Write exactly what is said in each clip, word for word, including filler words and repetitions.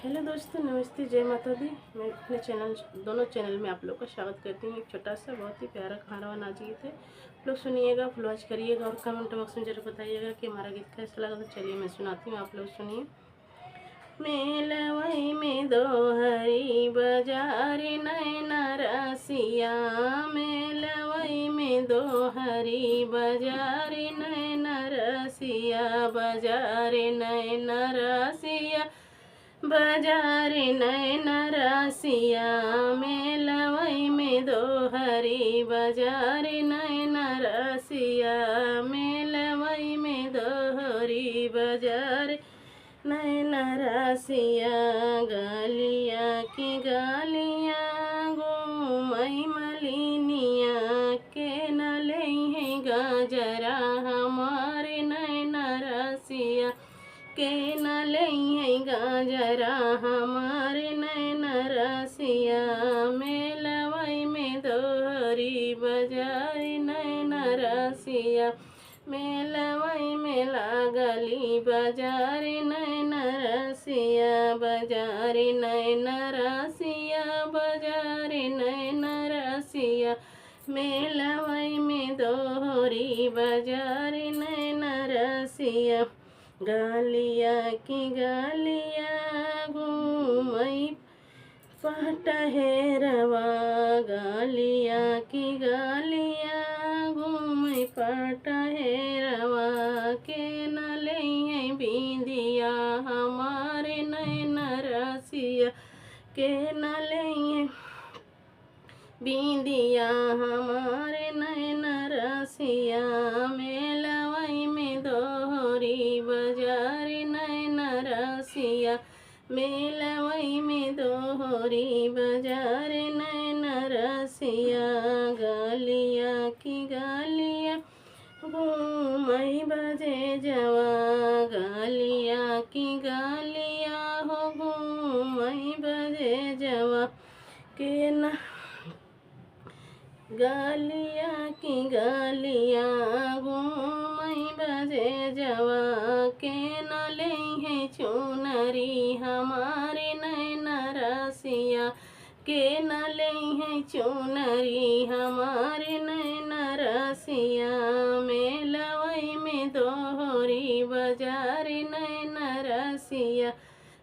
हेलो दोस्तों, नमस्ते, जय माता दी। मैं अपने चैनल, दोनों चैनल में आप लोग का स्वागत करती हूँ। एक छोटा सा बहुत ही प्यारा कहानवा नाच गीत है, आप लोग सुनिएगा, फुलवाच करिएगा और कमेंट बॉक्स में जरूर बताइएगा कि हमारा गीत कैसा लगा। तो चलिए मैं सुनाती हूँ, आप लोग सुनिए। मेलवई में दोहरी बजारे नैना रसिया, मेलवई में दोहरी बजारे नैना रसिया, बजारे नैना रसिया, बजारे नैना रसिया, मेलवई में दोहरी बजारे नैना रसिया, मेलवई में दोहरी बजारे नैना रसिया। गलिया की गलिया घूमई मलिनिया, के न लेइहै गजरा हमारे नैना रसिया, के न लेइहै गजरा हमारे नैना रसिया। मेलवई में दोहरी बजारे नैना रसिया, मेलवई में लागली बजारे नैना रसिया, बजारे नैना रसिया, बजारे नैना रसिया, मेलवई में दोहरी बजारे नैना रसिया। गलिया की गलिया घूमई पटहेरवा, गलिया की गलिया घूमई पटहेरवा, के न लेइहै बिंदिया हमारे नैना रसिया, के न लेइहै बिंदिया हमारे नैना रसिया। मेलवई में दोहरी बजारे नैना रसिया, मेलवई में दोहरी बजारे नैना रसिया। गलिया की गलिया घूमई बजेजवा, गलिया की गलिया हो घूमई बजेजवा, के न गलिया की गलिया घूमई बजेजवा, के न लेइहै चुनरी हमारे नैना रसिया, के न लेइहै चुनरी हमारे नैना रसिया। मेलवई में दोहरी बजारे नैना रसिया,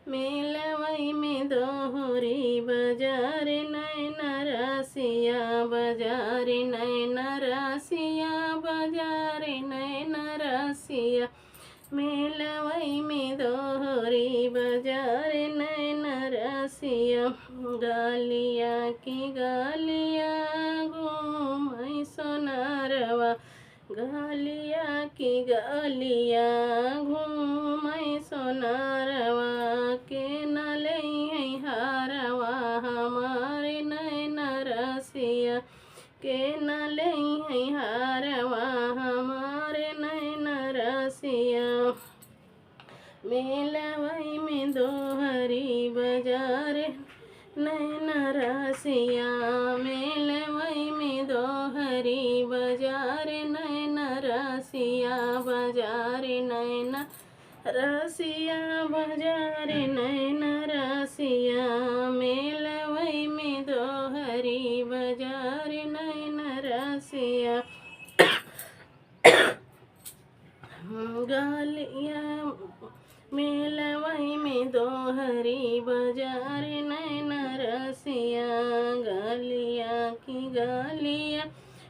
मेलवई में दोहरी बजारे नैना रसिया, बजारे नैना रसिया, बजारे नैना रसिया, मेलवई में दोहरी बजारे नैना रसिया। गलिया की गलिया घूमई सोनारवा, गलिया की गलिया घूमई सोनारवा, के न लेइहै हारवा हमारे नैना रसिया, के न लेइहै हारवा हमारे नैना रसिया। मेलवई में दोहरी बजारे नैना रसिया, मेलवई में दोहरी बजारे नैना रसिया, बजारे नैना रसिया, बजारे नैना रसिया, मेलवई में दोहरी बजारे नैना रसिया। गलिया मेलवई में दोहरी बजारे नैना रसिया, गलिया की गलिया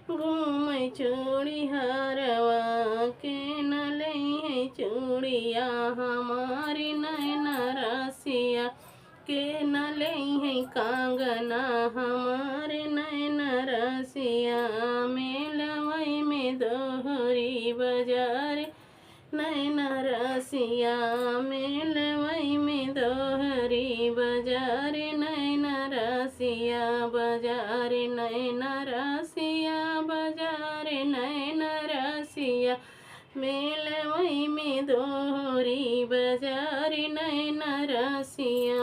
घूमई चूड़ी हारवा, के न लेइहै चूड़िया हमारे नैना रसिया, के न लेइहै कांगना हमारे नैना रसिया। मेलवई में दोहरी बजारे नैना रसिया, मेलवई में दोहरी बजारे नैना रसिया, बजारे नैना रसिया, बजारे नैना रसिया, मेलवई में दोहरी बजारे नैना रसिया।